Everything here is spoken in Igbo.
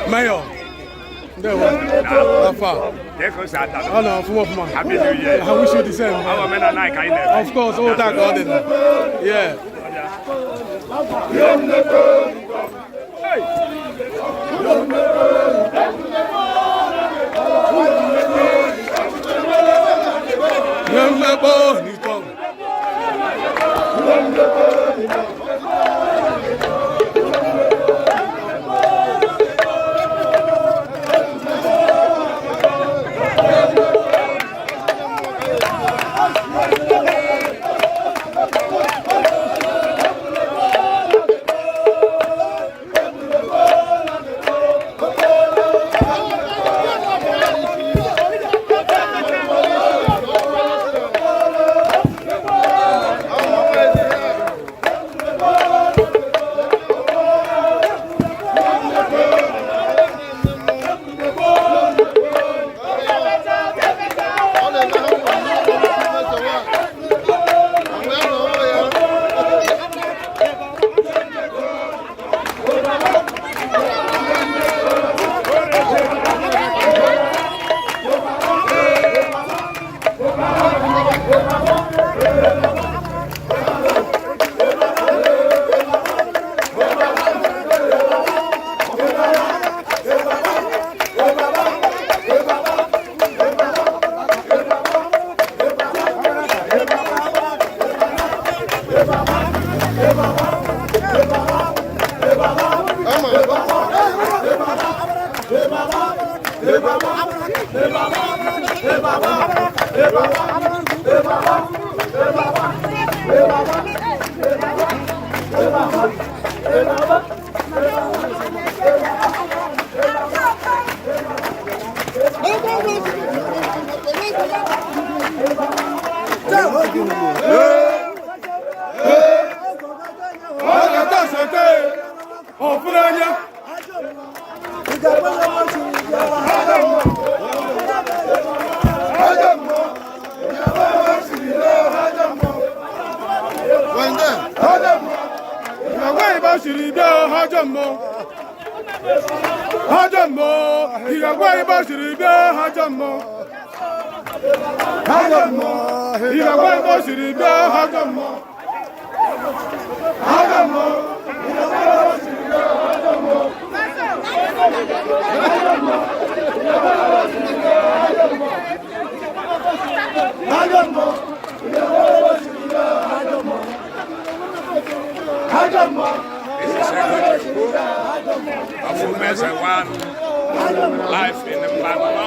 Mayor. Ndewo. Afa. Ọ na ọfụma ọfụma. Happy New Year. I wish you the same. Our omenala anyị ka anyị na-eme. Of course, all that garden. Yeah. Ọfụnanya. Ajọ mmụọ, ajọ mmụọ, ị ga-agwa ebe o siri bịa. Ajọ mmụọ, ajọ mmụọ, ị ga-agwa ebe o siri bịa. Ajọ mmụọ, ajọ mmụọ, ị ga-agwa ebe o siri bịa. Ajọ mmụọ, ajọ mmụọ, ị ga-agwa ebe o siri bịa. Ajọ mmụọ, ajọ mmụọ, ị ga-agwa ebe o siri bịa. Ajọ mmụọ, ajọ mmụọ. This is Ego of Umeze One, live in Mbano.